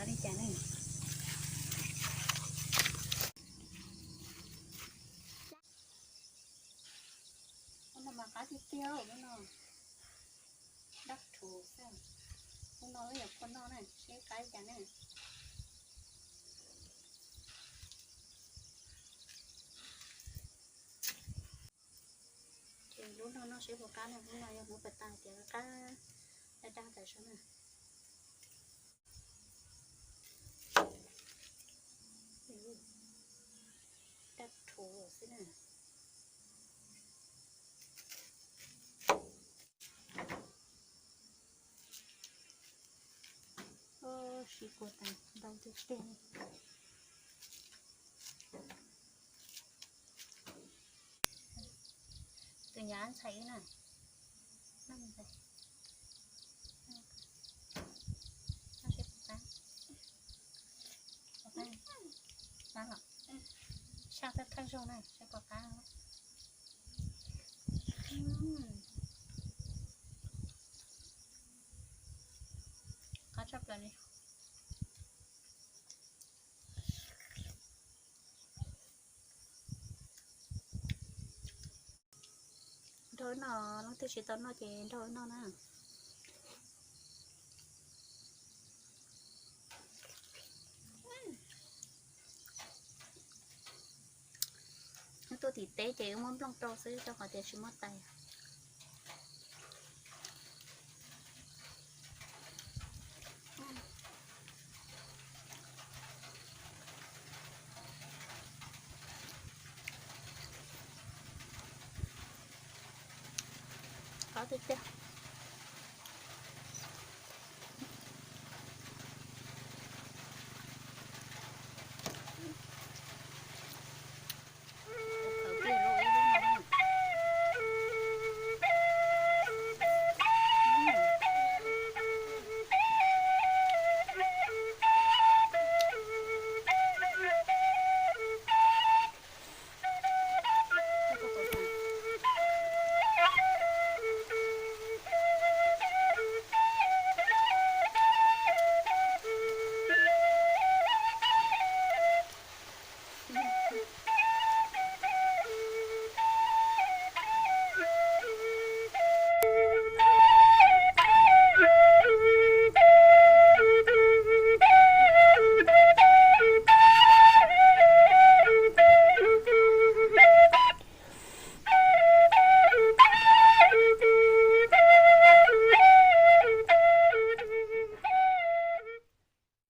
Li cas ne? Ub, no mas qab tiag tiag, lub no dab thuv xwb. Lub no wb yuav phua noj na, seb qab li cas ne. Ces lub no noj seb puas qab na, lub no yog hmoob pas tas tias qab daj daj tas zog na. Daj thuv xwb na. Siv kua tas ntau tiag tiag. Tus nyab ntxhais wb na, noj ntxhais, noj seb puas qab, puas qab, qab los, saj thawj thawj zaug na seb puas qab. Qab tshaj plaws li. Nrog wb noj, leej twg tsis tau noj ces nrog wb noj na. Wb tuaj tim teb ces wb muab nplooj rau xwb rau qhov tias tsis muaj tais. Qab tiag tiag.